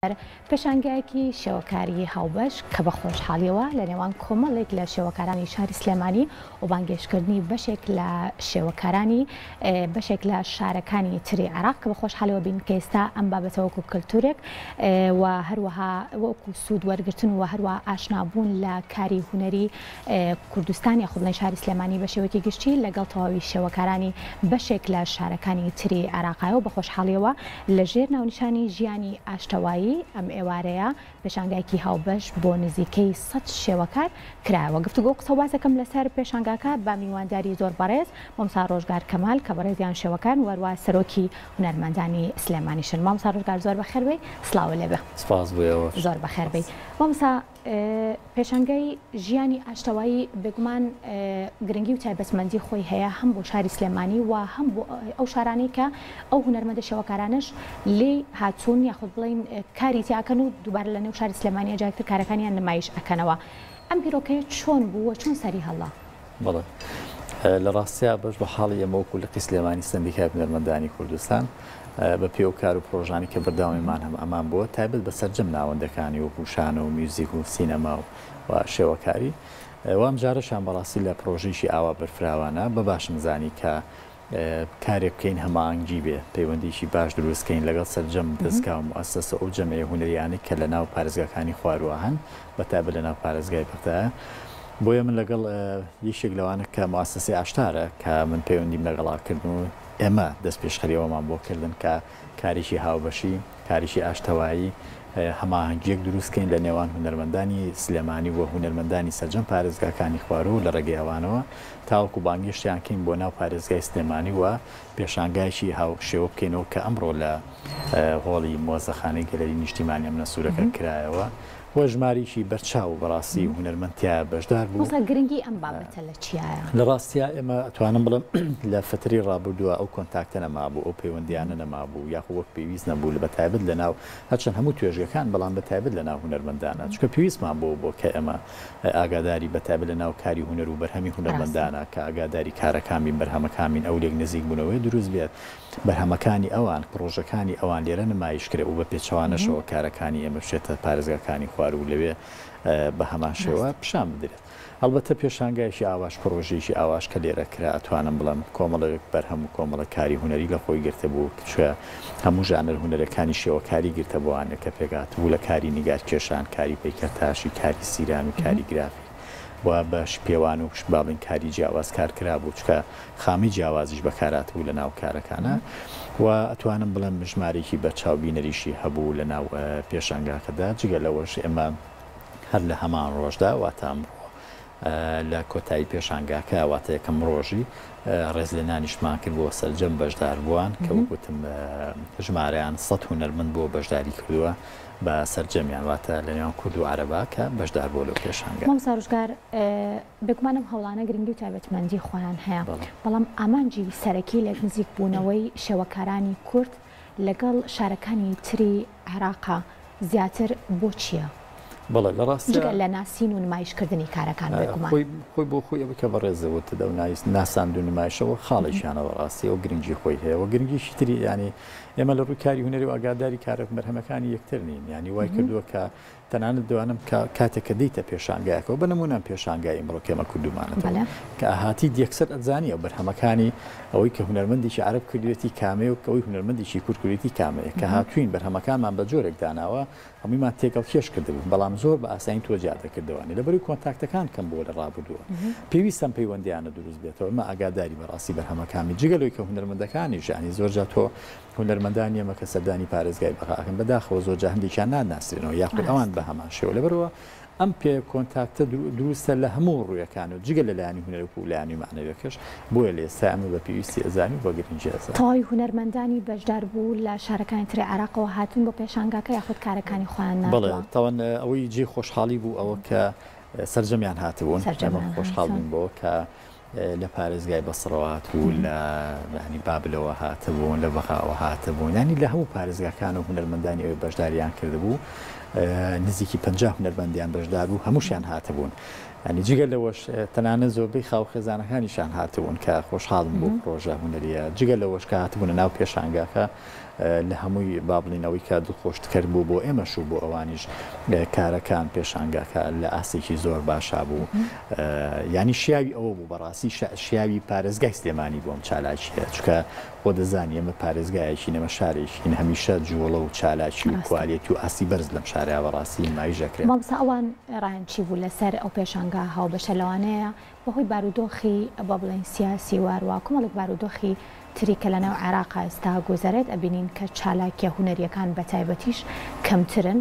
پێشانگایەکی شێوەکاریی هاوبەش کە بە خۆشحاڵییەوە لە نێوان کۆمەڵێک لە شێوەکارانی شاری سلێمانی و بانگێشتکردنی بەشێک لە شێوەکارانی بەشێک لە شارەکانی تری عێراق کە بە خۆشحاڵیەوە بین کە ئێستا ئەم بابەتە وەکو کلتورێک و هەروەها وەکو سوود وەرگرتن و هەروە ئاشنابوون لە کاری هونەری کوردستان یاخود بڵێین شاری سلێمانی بە شێوەیەکی گشتی لەگەڵ تەواوی شێوەکارانی بەشێک لە شارەکانی تری عێراقایە و بە خۆشحاڵیەوە لە ژێر ناونیشانی ژیانی ئاشتەوایی ئەم ئێوارەیە پێشانگایەکی هاوبەش بۆ نزیکەی سەد شێوەکار کرایەوە. گفتوگۆ و قسەوباسەکەم لەسەر پێشانگاکە بە میوانداری زۆر بەڕێز مامۆستا ڕۆژگار کەمال کە بەڕێزیان شێوەکارن و هەروا سەرۆکی هونەرمەندانی سلێمانیشن. مامۆستا ڕۆژگار زۆر بەخێر بێی، سڵاوت لێ بێ. سپاس بۆ ئێوەش. زۆر بەخێر بێی مامۆستا. پێشانگای ژیانی ئاشتەوایی بێگومان گرنگی و تایبەتمەندی خۆی هەیە هەم بۆ شاری سلێمانی و هەم بۆ ئەو شارانەی کە ئەو هونەرمەندە شێوەکارانەش لێی هاتوون یاخود بڵێین کاری تیاکەن و دووبارە لە نێو شاری سلێمانی جارێکتر کارەکانیان نمایش ئەکەنەوە. ئەم بیرۆکەیە چۆن بوو و چۆن سەری هەڵدا؟ بەڵێ لە ڕاستیا بەش بە حاڵی ئێمە وەکو لقی سلێمانی سەندیکای هونەرمەندانی کوردستان بە پێی ئەو کار و پرۆژانەی کە بەردەوامیمان هەم ئەمان بووە تایبەت بە سەرجەم ناوەندەکانی وەکو شانۆ و میوزیک و سینەما و و شێوەکاری و ئەمجارەشیان بەڕاستی لە پرۆژەیەکی ئاوا بەرفراوانە بە باشم زانی کە کارێک بکەین هەماهەنگی بێ پەیوەندیی باش دروست کەین لەگەڵ سەرجەم دەزگا و موئەسەسە و ئەو جەمعیە هونەریانەی کە لە ناو پارێزگاکانی خوارووە هەن بە تایبەت لە ناو پارێزگای بەغدایە بۆیە من لەگەڵ یەکێک لەوانە کە موئەسەسەی عەشتارە کە من پەیوەندیم لەگەڵا کردن و ئێمە دەستپێشخەری ئەوەمان بۆ کردن کە کارێکی هاوبەشی، کارێکی ئاشتەوایی، هەماهەنگییەک دروست کەین لە نێوان هونەرمەندانی سلێمانی و هونەرمەندانی سەرجەم پارێزگاکانی خواروو لە ڕێگەی ئەوانەوە تاوەکو بانگێشتیان کەین بۆ ناو پارێزگای سلێمانی و پێشانگایەکی هاوشێوە بکەینەوە کە ئەمڕۆ لە هۆڵی مۆزەخانەی گەلەری نیشتیمانی ئەمنە سوورەکە کرایەوە. و ژمارەیەکی بەرچاو بەڕاستی هونەرمەند تیایا بەشدار بوو. مامۆستا گرنگی ئەم بابەتە لە چیایە؟ لە ڕاستیا ئێمە ئەتوانم بڵێم لە فەترەی ڕابردووە ئەو کۆنتاکتە نەمابوو، ئەو پەیوەندیانە نەمابوو یاخۆ وەک پێویست نەبوو بە تایبەت لە ناو هەرچەند هەموو توێژگەکان بەڵام بە تایبەت لە ناو هونەرمەندانا چونکە پێویستمان بەوە بووە کە ئێمە ئاگاداری بە تایبەت لە ناو کاری هونەر و بەرهەمی هونەرمەندانا کە ئاگاداری کارەکان بین بەرهەمەکان بین ئەو لێک نزیک بوونەوەیە دروست بێت. بەرهەمەکانی ئەوان، پڕۆژەکانی ئەوان لێرە نمایش کرێ و بە پێچەوانەشەوە کارەکانی ئێمە بچێتە پارێزگاکانی خوار و لەوێ بە هەمان شێوە پیشان بدرێت. هەڵبەتە پێشانگایەکی ئاواش، پڕۆژەیەکی ئاواش کە لێرە کرا ئەتوانم بڵێم کۆمەڵێک بەرهەم و کۆمەڵێک کاری هونەری لە خۆی گرتبوو کە هەموو ژانەر هونەرەکانی شێوەکاری گرتەبووانێ کە پێکهاتبوو لە کاری نیگارکێشان، کاری پەیکەرتاشی، کاری سیرامیک، کاری گرافیک و بە پێوان و با بڵێین کاری جیاواز کار کرابوو چونکە خامەی جیاوازیش بەکارهاتبوو لە ناو کارەکانا و ئەتوانم بڵێم ژمارەیەکی بەرچاو بینەریشی هەبوو لە ناو پێشانگاکەدا، جگە لەوەش ئێمە هەر لە هەمان ڕۆژدا واتە ئەمڕۆ لە کۆتایی پێشانگاکە واتە یەکەم ڕۆژی ڕێزلێنانیشمان کرد بۆ سەرجەم بەشداربووان کە وەک وتم ژمارەیان سەد هونەرمەند بۆ بەشداری کردووە بە سەرجەمیان واتە لە نێوان کورد و عەرەبا کە بەشدار بووە لەو پێشانگا. مامۆستا ڕۆژگار بێگومان ئەم هەوڵانە گرنگی و تایبەتمەندی خۆیان هەیە، بەڵام ئامانجی سەرەکی لێک نزیکبوونەوەی شێوەکارانی کورد لەگەڵ شارەکانی تری عێراقا زیاتر بۆ چییە؟ بەڵێ لە ڕاستیا جگە لە ناسین و نمایشکردنی کارەکان بێگومان. خۆی خۆی بۆ خۆی ئەوەی کە بەڕێزت وتت ئەو ناساند و نمایشەوە خاڵێکیانە بەڕاستی ئەو گرنگی خۆی هەیە و گرنگیشی تری یانی ئێمە لە ڕووی کاری هونەری و ئاگاداری کارە بەرهەمەکانی یەکتر نین یانی وای کردووە کە تەنانەت دەوانم کە کاتێک کە دێیتە پێشانگایەکەوە بە نموونە ئەم پێشانگای ئیمڕۆ کە ئێمە کردوومانەتەوە کە ئەهاتیت یەکسەر ئەتزانی ئەو بەرهەمەکانی ئەوەی کە هونەرمەندێکی عەرەب کردوێتی کامەیە و ئەوەی هونەرمەندێکی کورد کردوێتی کامەیە کە هاتووین بەرهەمەکانمان بە جۆرێک داناوە هەموویمان تێکەڵکێش کردبوو بەڵام زۆر بە ئاسانی تۆ جیا دەکردەوانێ لەبەرەوەی کۆنتاکتەکان کەم بووە لە ڕابردووە پێویستە ئەم پەیوەندیانە دروست بێتەوە ئێمە ئاگاداری بەڕاستی بەرهەمەکانین جگە لەوەی کە هونەرمەندەکانیش یانی زۆرجار تۆ هونەرمەندانی ئێمە کە سەردانی پارێزگای بەغا ئەکەن بەداخەوە زۆرجار هەندێکیان ناناسرێنەوە یاخود ئەوان بە هەمان شێوە لەبەرئەوە ئەم پێ کۆنتاکتە دروستە لە هەموو ڕوویەکان و جگە لە لایەنی هونەرەک و لایەنی مەعنەویەکەش بۆیە لە ئێستا ئێمە بە پێویستی ئەزانین و بە گرنگی ئەزانین. تەواوی هونەرمەندانی بەشداربوو لە شارەکانی تری عێراقەوە هاتوون بۆ پێشانگاکە یاخود کارەکانی خۆیان بەڵێ ناردووە؟ تاوان ئەوەی جێی خۆشحاڵی بوو ئەوە کە سەرجەمیان هاتبوون ئێمە سەرجەمیان خۆشحاڵ هاتوون. بووین بەوە کە لە پارێزگای بەسڕەوە هاتبوو، لە یانی بابلەوە هاتبوون، لە بەغاوە هاتبوون، یانی لە هەموو پارێزگاکان و هونەرمەندانی ئەوێ بەشداریان کردبوو، نزیکی 50 هونەرمەندیان بەشدار بوو، هەمووشیان هاتبوون. یانی جگە لەوەش تەنانەت زۆربەی خاو خێزانەکانیشیان هاتبوون کە خۆشحاڵم بۆ پرۆژە هونەریە، جگە لەوەش کە هاتبوونە ناو پێشانگاکە لە هەمووی با بڵێین ئەوەی کە دڵخۆشتکەر بوو بۆ ئێمەش و بۆ ئەوانیش کارەکان پێشانگاکە لە ئاستێکی زۆر باشا بوو یانی شیاوی ئەوە بوو بەڕاستی شیاوی پارێزگای سلێمانی بوو ئەم چالاکیە چونکە خۆ دەزانی ئێمە پارێزگایەکین ئێمە شارێکین هەمیشە جووڵە و چالاکی و کوالێتی و ئاستی بەرز لەم شارەیا بەڕاستی نمایش دەکرێن. مامۆستا ئەوان ڕایان چی بوو لەسەر ئەو پێشانگا هاوبەشە لەوانەیە بەهۆی بارودۆخی با بڵێین سیاسی و هەروا کۆمەڵێک بارودۆخی تری کە لەناو عێراقا ئێستا گوزەرێت ئەبینین کە چالاکیە هونەریەکان بەتایبەتیش کەمترن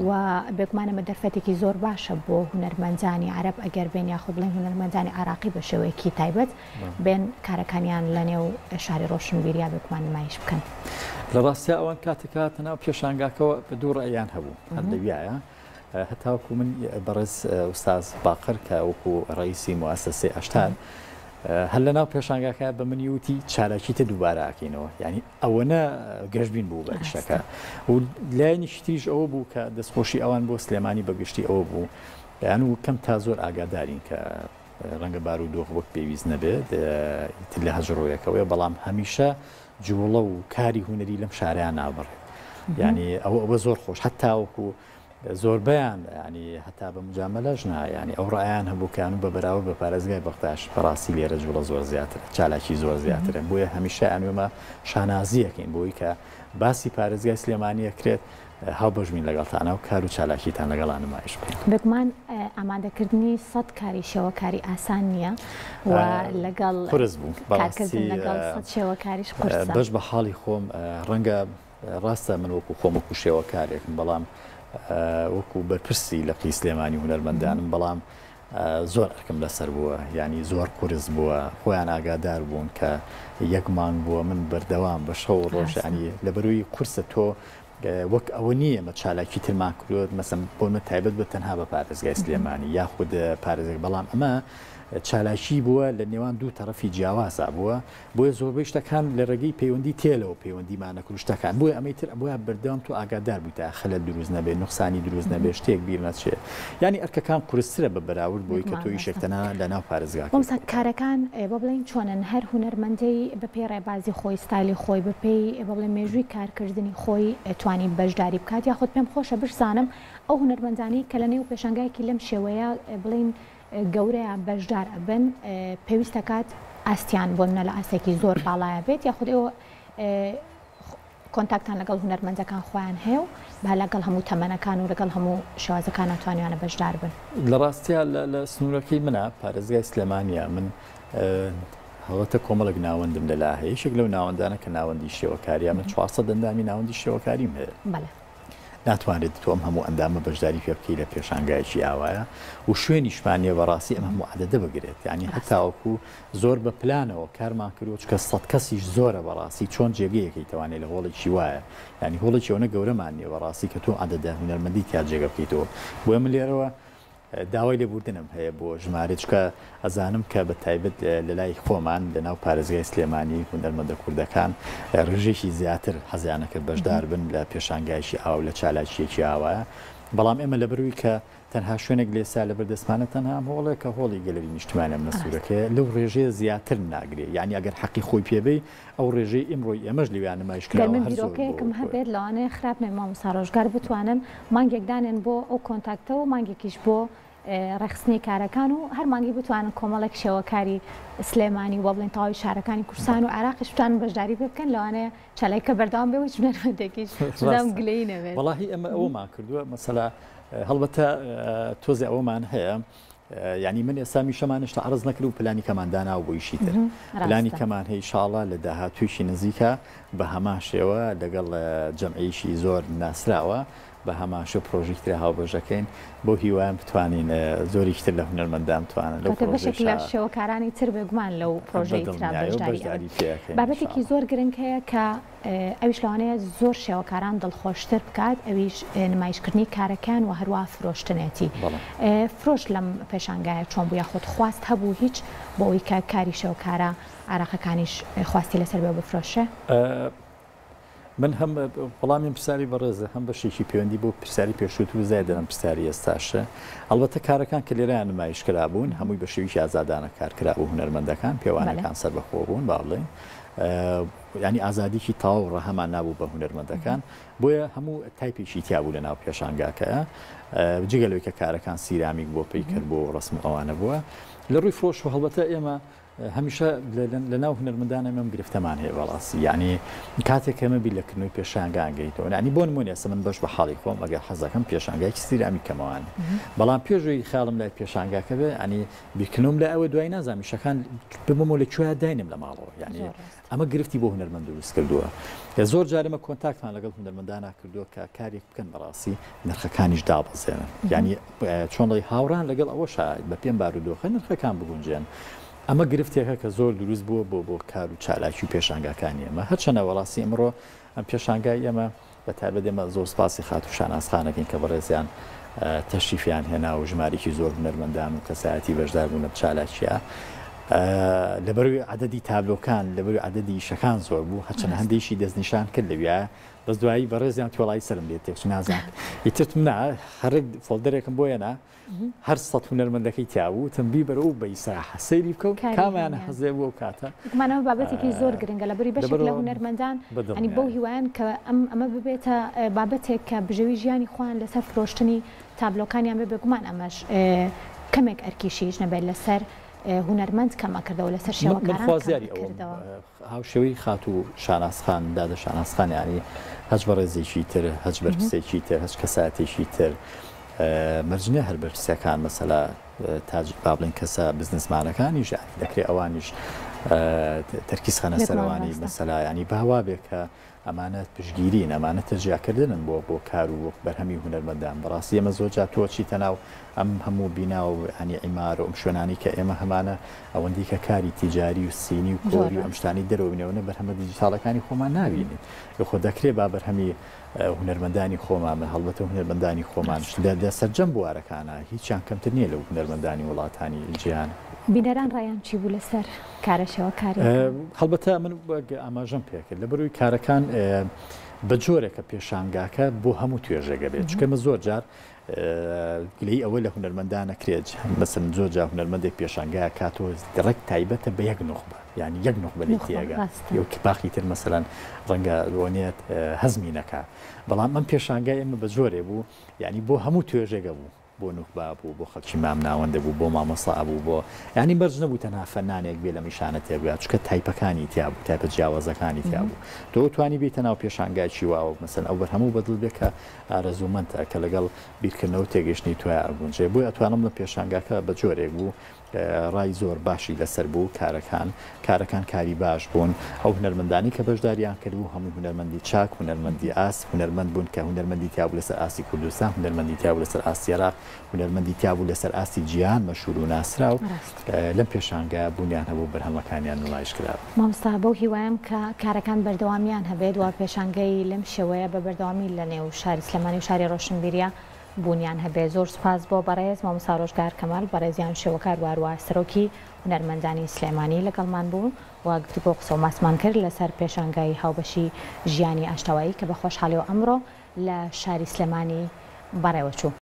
و بێگومان ئەمە دەرفەتێکی زۆر باشە بۆ هونەرمەندانی عەرەب ئەگەر بێن یاخود بڵێین هونەرمەندانی عێراقی بە شێوەیەکی تایبەت بێن کارەکانیان لەنێو شاری ڕۆشنبیریا بێگومان نمایش بکەن. لە ڕاستیا ئەوان کاتێک هاتە ناو پێشانگاکەوە بە دوو ڕەئیان هەبوو هەر لەویایە هەتاوەکو من بەڕێز ئوستاز باقر کە وەکو ڕئیسی موئەسەسەی عەشتار هەر لەناو پێشانگاکە بە منی وتی چالاکی تر دووبارە ئەکەینەوە یعنی ئەوەنە گەشبین بوو بە ئیشەکە و لایەنیشی تریش ئەوە بوو کە دەستخۆشی ئەوان بۆ سلێمانی بەگشتی ئەوە بوو یان و کەم تا زۆر ئاگادارین کە ڕەنگە بارودۆخ وەک پێویست نەبێت ئیتر لە هەر ڕوویەکەوەیە بەڵام هەمیشە جوڵە و کاری هونەری لەم شارەیان نابڕێت یعنی ئەوە ئەوە زۆر خۆش هەتاوەکو زۆربەیان یانی هەتا بە مجامەلەش نا یانی ئەو ڕایان هەبوو کە ئەنوو بە بەراورد بە پارێزگای بەغداش بەڕاستی لێرە جوڵە زۆر زیاترە چالاکی زۆر زیاترە بۆیە هەمیشە ئەنوێمە شانازیەکەین بۆی کە باسی پارێزگای سلێمانی ئەکرێت هاوبەش بین لەگەڵتانا و کار و چالاکیتان لەگەڵا نمایش بکەین. بێگومان ئامادەکردنی سەد کاری شێوەکاری ئاسان نییە و لەگەڵ قورس بوو کارکردن لەگەڵ سەد شێوەکاریش قورسە. بەش بە حاڵی خۆم ڕەنگە ڕاستە من وەکو خۆم وەکو شێوەکارێکم بەڵام وەکو بەرپرسی لقی سلێمانی هونەرمەندانم بەڵام زۆر ئەرکم لەسەر بووە یعنی زۆر قورس بووە خۆیان ئاگادار بوون کە یەک مانگ بووە من بەردەوام بە شەو ڕۆژ ینی لە بەروی قورسە تۆ وەک ئەوە نییە مە چالاکی ترمان کردوت مەسم بۆ من تایبەت بە تەنها بە پارێزگای سلێمانی یاخود پارێزگای بەڵام ئەمە چالاکی بووە لە نێوان دوو تەرەفی جیاوازا بووە بۆیە زۆربەی شتەکان لە ڕێگەی پەیوەندی تێلەوە پەیوەندیمان ئەکرد و شتەکان بۆیە ئەمەی تر بۆیە بەردەوام تۆ ئاگادار بوویتە خەلەل دروست نەبێ نوقسانی دروست نەبێ شتێک بیر نەچێ یانی ئەرکەکان قورسترە بە بەراورد بۆی کە تۆ ئیشێک تەنها لە ناو پارێزگاکەی مامۆستا کارەکان با بڵێین چۆنن هەر هونەرمەندەی بە پێی ڕێبازی خۆی ستایلی خۆی بە پێی با بڵێین مێژووی کارکردنی خۆی توانی بەشداری بکات یاخود پێم خۆشە بشزانم ئەو هونەرمەندانەی کە لە نێو پێشانگایەکی لەم شێوەیە بڵێین گەورەیان بەشدار ئەبن پێویست ئەکات ئاستیان بۆ نمونە لە ئاستێکی زۆر باڵایە بێت یاخود ئێوە کۆنتاکتان لەگەڵ هونەرمەندەکان خۆیان هەیە و با لەگەڵ هەموو تەمەنەکان و لەگەڵ هەموو شێوازەکان توانیانە بەشدار بن. لە ڕاستیا لە سنوورەکەی منە پارێزگای سلێمانیە من هەڵبەتە کۆمەڵێک ناوەندم لەلا هەیە یەکێک لەو ناوەندانە کە ناوەندی شێوەکاریە من 400 ئەندامی ناوەندی شێوەکاریم هەیە. بەڵێ. ناتوانرێت تۆ ئەم هەموو ئەندامە بەشداری پێ بکەی لە پێشانگایەکی ئاوایە و شوێنیشمان نیە بەڕاستی ئەم هەموو عەدەدە بگرێت یانی هەتاوەکو زۆر بە پلانەوە کارمان کردووە چونکە سەد کەسیش زۆرە بەڕاستی چۆن جێگەیەکەی توانێت لە هۆڵێکی وایە یانی هۆڵێکی ئەوەنە گەورەمان نیە بەڕاستی کە تۆ عەدەدە هونەرمەندی تیا جێگە بکەیتەوە بۆیە من لێرەوە داوای لێبوردنم هەیە بۆ ژمارەی چونکە ئەزانم کە بە تایبەت لە لای خۆمان لە ناو پارێزگای سلێمانی هونەرمەندە کوردەکان ڕێژەیەکی زیاتر حەزیان ئەکرد بەشدار بن لە پێشانگایەکی ئاوا و لە چالاکییەکی ئاوایە بەڵام ئێمە لەبەروی کە تەنها شوێنێک لە ئێستا لەبەر دەستمانە تەنها ئەم هۆڵەیە کە هۆڵی گەلەری نیشتمانی ئەمنە سوورەکەیە لەو ڕێژەیە زیاتر ناگرێ یانی ئەگەر حەقی خۆی پێ بەی ئەو ڕێژەی ئیمڕۆی ئێمەش لەویا نمایش گەر کراوە من هەر زۆر بۆ بیرۆکەیەکم هەبێت لەوانەیە خراپ نەبێت مامۆستا ڕۆژگار بتوانن مانگێک دانێن بۆ ئەو کۆنتاکتە و مانگێکیش بۆ ڕێکخستنی کارەکان و هەر مانگی بتوانن کۆمەڵێک شێوەکاری سلێمانی و بڵێن تەواوی شارەکانی کوردستان و عێراقیش بتوانن بەشداری پێ بکەن لەوانەیە چالاکیەکە بەردەوام بێ و هیچ هونەرمەندێکیش بزانم ڕاستە گلەیی نەبێت. وەڵاهی ئێمە ئەوەمان کردووە مەسەلا هەڵبەتە تۆزێ ئەوەمان هەیە یانی من ئێستا میشەمان هێشتا عەرز نەکرد و پلانی کەمان داناوە بۆ ئیشی تر پلانی کەمان هەیە ئیشاڵا لە داهاتوویشی نزیکە بە هەمان شێوە لەگەڵ جەمعیشی زۆر ناسراوە بە هەمان شێوە پرۆژەی تر هاوبەشەکەین بۆ هیوایان بتوانین زۆریش تر لە هونەرمەندان بتوانن لەو کەواتە بەشێک لە پرۆژەیشا شێوەکارانی تر بێگومان لەو پرۆژەی ترا بەدڵنیایەوە بەشداری ئەبن بەشداری پێ ئەکەین بابەتێکی ئینشاڵا. زۆر گرنگ هەیە کە ئەویش لەوانەیە زۆر شێوەکاران دڵخۆشتر بکات ئەویش نمایشکردنی کارەکەیان و هەروا فرۆشتنێتی. فرۆش لەم پێشانگایە چۆن بوو یاخود خواست هەبوو هیچ بۆ ئەوەی کە کاری شێوەکارە عێراقەکانیش خواستی لەسەر بێ و بفرۆشرێ؟ من هەم وەڵامی ئەم پرسیاری بەڕێزە هەم بەشێکی پەیوەندی بۆ پرسیاری پێشووتر و زیادە لەم پرسیاری ئێستاشە. ئەڵبەتە کارەکان کە لێرەیان نمایش کرابوون هەمووی بە شێوەیەکی ئازادانە کار کرابوو هونەرمەندەکان پێوانەکان سەربەخۆ بوون با بڵێین. ینی ئازادیکی تەواو ڕەهامان نابوو بە هونەرمەندەکان بۆیە هەموو تایپێکی تیا بوو لە ناو پێشانگاکە جگە لەوەی کە کارەکان سیرامیک بۆ پەیکەر بۆ ڕسم و ئەوانە بووە لە ڕووی فرۆش و هەڵبەتە ئێمە هەمیشە لە ناو هونەرمەندان ئێمە ئەم گرفتەمان هەیە بەڕاستی یعنی کاتێک ئێمە بیر لە کردنەوەی پێشانگا گەیتەوە یعنی بۆ نموونە ئێستا من بەش بە حاڵی خۆم ئەگەر حەزەکەم پێشانگایەکی سیرامی کەمەوان بەڵام پێشوی خیاڵم لای پێشانگاکە بێ یعنی بیرکردنەوەم لای ئەوە دوای نازانم ئیشەکان ببەمەوە لە کوێ داینم لە ماڵەوە یعنی ئەمە گرفتی بۆ هونەرمەند دروست کردووە زۆر جار ئێمە کۆنتاکتمان لەگەڵ هونەرمەندانا کردووە کە کارێک بکەن بەڕاستی نرخەکانیش دابەزێنن یعنی چۆن دەڵێی هاوڕان لەگەڵ ئەوەشا بە پێم بارودۆخە نرخەکان بگونجێن ئەمە گرفتێکە کە زۆر دروست بووە بۆ بۆ کار و چالاکی و پێشانگاکانی ئێمە هەرچەنە وەڕاستی ئەمڕۆ ئەم پێشانگای ئێمە بە تایبەت ئێمە زۆر سپاسی خاتوو شاناز خان ئەکەین کە بەڕێزیان تەشریفیان هێنا و ژمارێکی زۆر هونەرمەندان و کەسایەتی بەشدار بوون لەم چالاکیە لەبەروی عەدەدی تابلۆکان لەبەروی عەدەدی ئیشەکان زۆر بوو هەرچەند هەندێکی دەستنیشان کرد لەویا بەس دوایی بەڕێزیان تۆڵایی سەرم لێ تێکچوو نازانم ئیتر نا هەرێک فۆڵدەرێکم بۆ هێنا هەر سەت هونەرمەندەکەی تیا بوو وتم بیبەرە و بە ئیسراحە سەیری بکە و کامیان حەزێ بوو ئەو کاتە. گومان ئەمە بابەتێکی زۆر گرنگە لەبەری بەشێک لە هونەرمەندان یانی بەو هیوایەن کە ئەم ئەمە ببێتە بابەتێک کە بژێوی ژیانی خۆیان لەسەر فرۆشتنی تابلۆکانیان بێ بێگومان ئەمەش کەمێک ئەرکیشیش نەبێت لەسەر هونەرمەند کەم ئەکردەوە لەسەر شێوەکاران کەم ئەکردەوە. هاوشێوەی خاتوو شاناز خان، دادە شاناز خان یانی هەچ بەڕێزێکی تر، هەچ بەرپرسێکی تر، هەچ کەسایەتێکی تر، مەرج نییە هەر بەرپرسەکان مەسەلا تاج با بڵێین کەسە بزنسمانەکانیش یانی دەکرێ ئەوانیش تەرکیز خەنە سەرەوانی مەسەلا یانی با وابێ کە ئەمانە پشتگیرین، ئەمانە تەشجیعکردنن بۆ بۆ کار و بەرهەمی هونەرمەندان. بەڕاستی ئێمە زۆر جار تۆ ئەچیتە ناو ئەم هەموو بینا و یانی عیمار و ئەم شوێنانەی کە ئێمە هەمانە، ئەوەندەی کە کاری تیجاری و سینی و کۆری و ئەم شتانەی دەرەوە بینی، ئەوەنە بەرهەمە دیجیتاڵەکانی خۆمان نابینین. خۆ دەکرێ با بەرهەمی هونەرمەندانی خۆمان بن، هەڵبەتە هونەرمەندانی خۆمانش لە لە سەرجەم بوارەکانا هیچیان کەمتر نییە لەو هونەرمەندانی وڵاتانی جیهان. بینەران ڕایان چی بوو لەسەر کارە شێوەکارییەکان؟ هەڵبەتە من وەک ئاماژەم پێکرد لەبەرئەوەی کارەکان بە جۆرێکە پێشانگاکە بۆ هەموو توێژێک ئەبێت چونکە ئێمە زۆر جار گلەیی ئەوە لە هونەرمەندان ئەکرێت مەسەلەن زۆر جار هونەرمەندێک پێشانگا ئەکاتەوە ڕێک تایبەتە بە یەک نوخبە یانی یەک نوخبە لێی تێئەگا باقی تر مەسەلەن ڕەنگە وەنیە هەزمی نەکا بەڵام ئەم پێشانگای ئێمە بە جۆرێ بوو یانی بۆ هەموو توێژێک ئەبوو بۆ نوخبە بوو، بۆ خەڵکی مام ناوەندە بوو، بۆ مامۆستا ئەبوو، بۆ یانی مەرج نەبوو تەنها فەنانێک بێ لەم ئیشانە تێبگات، چونکە تایپەکانی تیا بوو، تایپە جیاوازەکانی تیا بوو. تۆ توانی بێیتە ناو پێشانگایەکی واوە، مەسەلەن ئەو بەرهەمەو بەدڵ بێ کە ئارەزوومەندتە، کە لەگەڵ بیرکردنەوە و تێگەیشتنی تۆیا ئەگونجێ. بۆیە ئەتوانم بڵێم پێشانگاکە بە جۆرێک بوو ڕای زۆر باشی لەسەر بوو کارەکان کارەکان کاری باش بوون ئەو هونەرمەندانی کە بەشداریان کردبوو هەمووی هونەرمەندی چاک هونەرمەندی ئاست هونەرمەند بوون کە هونەرمەندی تیا بوو لەسەر ئاستی کوردستان هونەرمەندی تیا بوو لەسەر ئاستی عێراق هونەرمەندی تیا بوو لەسەر ئاستی جیهان مەشهور و ناسراو لەم پێشانگایە بوونیان هەبوو بەرهەمەکانیان نمایش کرابوو. مامۆستا بەو هیوایەم کە کارەکان بەردەوامیان هەبێت و پێشانگەی لەم شێوەیە بە بەردەوامی لە نێو شاری سلێمانی و شاری ڕۆشنبیریە بوونیان هەبێ. زۆر سوپاس بۆ بەڕێز مامۆستا ڕۆژگار کەمال بەڕێزیان شێوەکار و هەروەها سەرۆکی هونەرمەندانی سلێمانی لەگەڵمان بوو و گفتوگۆ و قسە و ماسمان کرد لەسەر پێشانگای هاوبەشی ژیانی ئاشتەوایی کە بە خۆشحاڵیەوە ئەمڕۆ لە شاری سلێمانی بەڕێوەچوو.